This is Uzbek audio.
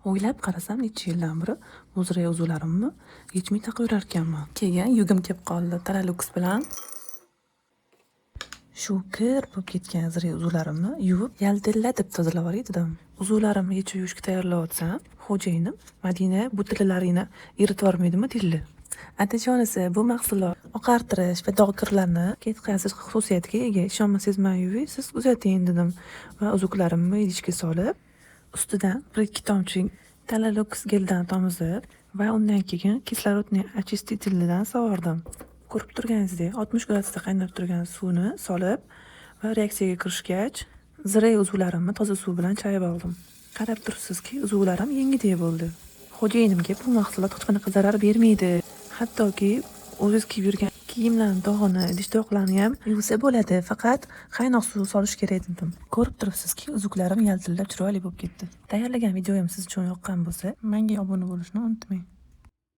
O'ylab qarasam, necha yildan beri muzray uzularimni yechmay taqib yurarkanman. Keyin yugim kelib qoldi Talalux bilan. Shu kir bo'lib ketgan zirey uzularimni yuvib, yaltillatib tozalab yuboray dedim. Uzularimni yechib yuvishga tayyorlayotsam, xo'jayinim "Madina, bu tillalaringni eritib yubormaydimi?" deydi. Atajonisi, bu mahsulot oqartirish va dog' kirlarni ketkazish xususiyatiga ega. Ishonmasangiz, man yuvay, siz uzating dedim va uzuklarimni idishga solib, ustidan 1-2 tomchi Talalux geldan tomizib va undan keyin кислородный очиститель idan sovordim. Ko'rib turganingizdek, 60 gradusda qaynab turgan suvni solib va reaksiyaga kirishgach, zirey uzvlarimni toza suv bilan chayib oldim. Qarab turibsizki, uzvlarim yengidek bo'ldi. Xo'jayinimga bu mahsulot hech qanaqa zarar bermaydi. Hattoki o'zingiz kiyib yurgan kiyimlarni dog'ini, idish tovoqlarni ham yuvsa bo'ladi. Faqat qaynoq suv solish kerak dedim. Ko'rib turibsizki, uzuklarim yaltillab chiroyli bo'lib ketdi. Tayyorlagan videoyim siz uchun yoqqan bo'lsa, menga obuna bo'lishni unutmang.